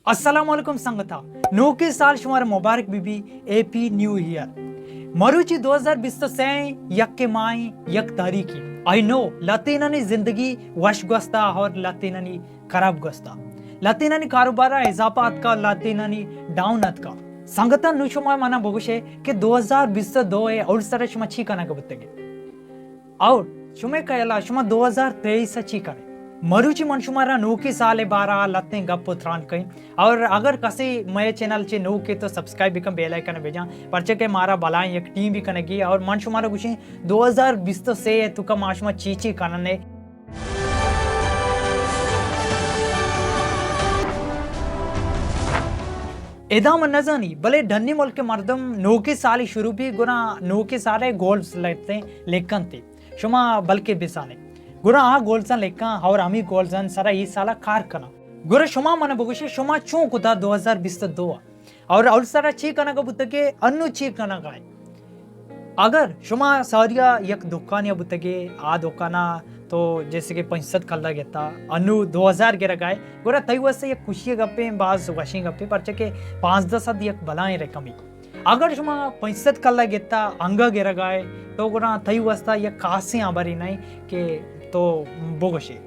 السلام علیکم سنگتا، نوکیں سال شمارا مبارک بی بی، ہیپی نیو ایئر۔ مروچی دو ہزار بیست و سے، یک ماہ، یک تاریخی۔ آئی نو، لتینانی زندگی وش گوستا اور لتینانی خراب گوستا۔ لتینانی کاروبارا اضافہ اتکا، لتینانی ڈاؤن اتکا۔ سنگتا، نو شما منا بگوشے کہ دو ہزار بیست و دو اے اول سر شما چی کنگا بوتگے؟ اور شمئے خیالا شما دو ہزار تئیس ء چی کنے؟ مروچی من شمارا نوکیں سال ء بارا لتیں گپ و تران کئیں۔ اور اگر کسے مئے چینل چہ نوکے تو سبسکرائب بکن، بیل آئیکن بجان، پرچہ کہ مارا بلائیں یک ٹیم بھی کنگی۔ اور من شمارا گوشیں دو ہزار بیست و سے ء توکا ما شما چی چی کننے۔ ادا من نزانی، بلے ڈنی ملک مردم نوکیں سالی شروع بھی گنا نوکیں سالے گولز لگتے لکھنتے۔ شما بلکہ بزانے۔ گڑا آ گولزاں لکھاں اور ہمی گولزاں سرا اے سالا کار کناں۔ گڑا شما من بگوشے شما چون کتا دو ہزار بیست و دو ء؟ اور اول سرا چی کنگا بوتگے، انو چی کنگا ہے؟ اگر شما ساریا یک دکانی بوتگے، آ دکانا تو جیسے کہ پنچ سد کلدار گتا، انو دو ہزار گرگا ہے، گڑا تئی واسطہ یک خوشی گپیں، باز وشیں گپیں، پرچہ کہ پانزدہ سد یک بلائیں رقمی۔ اگر شما پنچ سد کلدار گتا انگا گرگا ہے، تو گڑا تئی واسطہ یک خاصیں ہبرے نہیں کہ تو بگوشے۔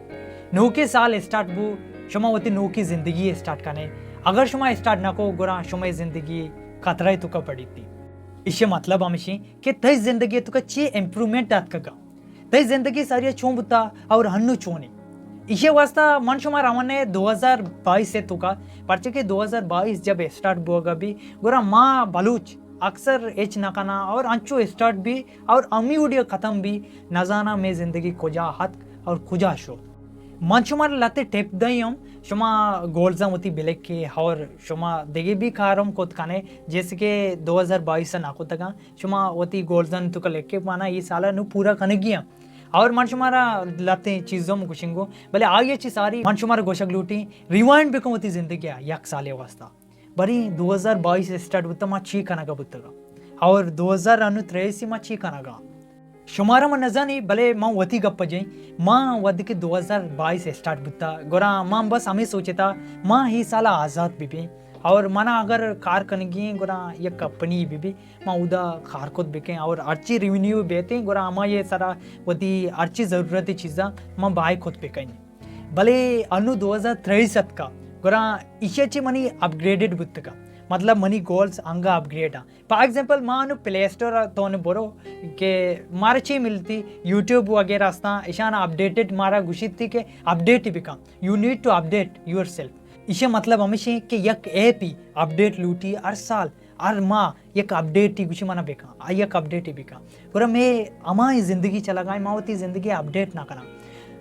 نوکیں سال اسٹارٹ بو، شما وتی نوکیں زندگی اسٹارٹ کنے۔ اگر شما اسٹارٹ نہ کو، گڑا شما زندگی خطرہ توکا پڑیتی۔ ایشی مطلب ہمیشی کہ تئی زندگی توکا چی امپروومنٹ آتکگا۔ تئی زندگی ساریا چون بوتا اور ہنو چونی؟ ایشی واسطہ من شما روانے دو ہزار بائیس ء توکا، پرچہ کہ دو ہزار بائیس جب اسٹارٹ بوگا بھی، گڑا ما بلوچ اکثر ہچ نہ کنا اور انچو اسٹارٹ بھی اور امی وڈیا ختم بھی، نزانا میں زندگی کجا ہتک اور کجا شو۔ من شما لتے ٹپ دئی ہم، شما گولزاں وتی بلکے اور شما دیگه بھی کارم کت کنے، جیسے کہ دو ہزار بائیس نہ کتگاں۔ شما وتی گولزاں توکا لکھے مانا اے سالا نو پورا کنگی ہاں۔ اور من شمارا لتیں چیزوں گوشنگو، بلے آئی چی ساری من شمارا گوشگ لوٹی، ریوائنڈ بکن وتی زندگی آ یک سالے واسطہ۔ بری دو ہزار بائیس اسٹارٹ بوتا، ما چی کنگا بوتگا؟ اور دو ہزار انو تریسی ما چی کنگا؟ شمارا من نزانی، بلے من وتی گپ جیں، ما ودی کہ دو ہزار بائیس اسٹارٹ بوتا، گڑا من بس ہمیں سوچتا، ما ہی سالا آزاد بی بیں۔ اور منا اگر کار کنگی ہیں، گڑا یک کمپنی بی بی، ما اودا کار کت بکیں اور ہرچی ریونیو بیتیں، گڑا ہما یہ سرا وتی ہرچی ضرورت چیزاں ما بائے کت بکیں۔ بلے انو دو ہزار تریس اتکا، گڑا ایشی چی منی اپگریڈڈ بوتگا، مطلب منی گولز انگا اپگریڈ آں۔ فار ایگزامپل، ما انو پلے اسٹور تو نے برو کہ مارا چی ملتی، یوٹیوب وغیرہ استاں، اشان اپڈیٹڈ مارا گوشیتی کہ اپڈیٹ بکن، you need to update yourself۔ ایشی مطلب ہمیشی کہ یک ایپی اپڈیٹ لوٹی ہر سال، ہر ماہ یک اپڈیٹی گوشی منا بکن، آ یک اپڈیٹی بکن۔ گڑا میں ہمائی زندگی چلگائیں، ما وتی زندگی اپڈیٹ نہ کناں۔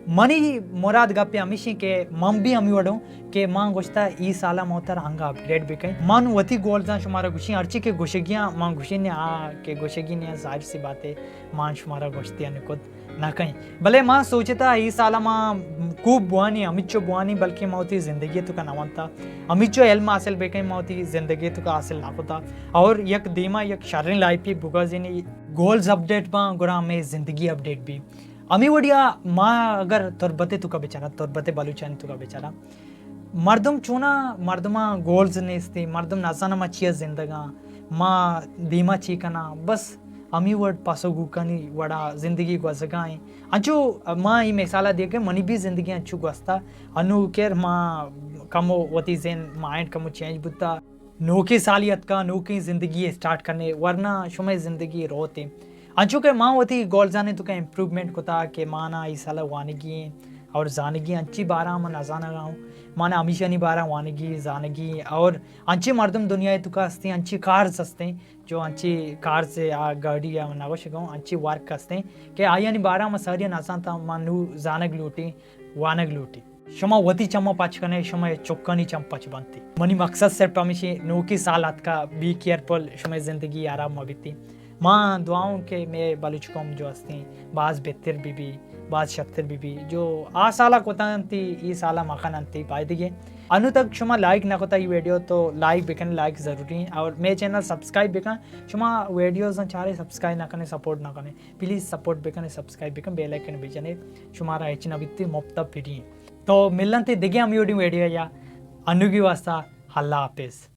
منی مراد گپے ہمیشی کہ من بھی ہمی وڑوں کہ من گوشتا ای سالا ما تر ہنگا اپگریڈ بکیں۔ من وتی گولزاں شمارا گوشیں، ہرچی کہ گوشگیاں من گوشیں آ کہ گوشگی نے، ظاہر سی بات ہے من شمارا گوشتی نکت نہ کئیں۔ بلے ما سوچتا ای سالا ما خوب بوانی، ہمیچو بوانی، بلکہ ما وتی زندگی توکا نہ ونتا، ہمیچو علم حاصل بکئیں، ما وتی زندگی توکا حاصل نہ کتا۔ اور یک دیما یک شریں لائفی بگازینی، گولز اپڈیٹ باں، گڑا ہمیں زندگی اپڈیٹ بی۔ ہمیں وڑیا ما اگر تربت توکا بچارا، تربت بلوچانی توکا بچارا، مردم چونا، مردماں گولز نیستی، مردم نزاناں ما چیا زندگاں، ما دیما چی کناں، بس ہمی وڑ پاسو گوکانی وڑا زندگی گوزگا ایں۔ انچو ما ای مثالا دیگ کہ منی بھی زندگی انچو گوستا، انو کر ما کمو وتی ذہن مائنڈ کمو چینج بوتا۔ نوکیں سالی اتکا، نوکیں زندگی اسٹارٹ کنے، ورنہ شمئے زندگی روتے۔ انچو کہ ما وتی گولزانے توکا امپروومنٹ کتا کہ مانا ای سالا وانگی ایں اور زانگی انچی بارہ ما نزانگا ہوں۔ مانا ہمیشانی بارہ وانگی، زانگی اور انچی مردم دنیا توکا ہستیں، انچی کارز ہستیں، جو انچی کارز آ گاڑی آ نگوشگا ہوں، انچی ورک ہستیں کہ آیانی بارہ ما ساری نزانتا، ما نو زانگ لوٹیں، وانگ لوٹیں۔ شما وتی چماں پچ کنے، شما چکانی چم پچ بنتی۔ منی مقصد صرف ہمیشی نوکی سال اتکا، بی کیئرفل، شما زندگی آرام مبیتی۔ ما دعاؤں کہ مے بلوچ قوم جو ہستیں، باز بہتر بی بی، باز شتر بی بی۔ جو آ سالا کتنتی، ای سالا مکننتی، پائدگی۔ انو تک شما لائک نہ کتا ای ویڈیو تو لائک بکن، لائک ضروری ہیں۔ اور مے چینل سبسکرائب بکن، شما ویڈیوز چارے سبسکرائب نہ کنے، سپورٹ نہ کنے، پلیز سپورٹ بکن، سبسکرائب بکن، بیل آئیکن بجنے، شمارا ہچ نہ بیتی، مفت فری۔ تو ملن تے دگہ ہم ویڈیو ویڈیو یا انوگی واسطہ اللہ حافظ۔